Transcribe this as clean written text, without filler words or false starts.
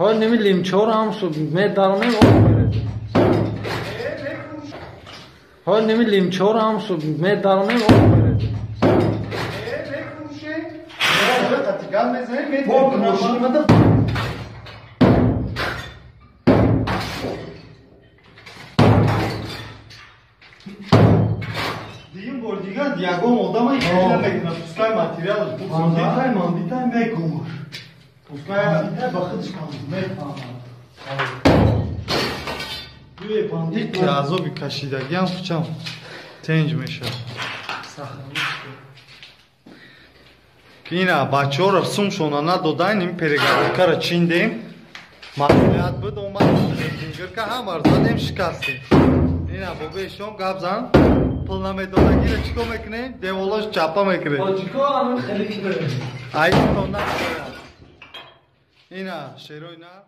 ҳо ними лимчор ҳам медаронем об мерезем. Ҳо ними лимчор ҳам медаронем об мерезем. Дигим бор дигар ягон одама намекунад. Пускай материалаш бандитай мандитай мекунад. Пускай ба худаш мефаҳмад. Бандит азоби кашидагиам хучам тенҷ мешавад. Ина бачаҳоро сумшона надодаин, ин перегородкаро чиндем. Маслиҳат буд, омад гирка ҳамаро задем, шикастем. Ина бобешон гап зан. Пул намедодагиро чӣ кор мекунем? Деволош чапа мекунем. Тоҷико ҳамин хеле кидаем. Айто надорад. Ина шерои нар.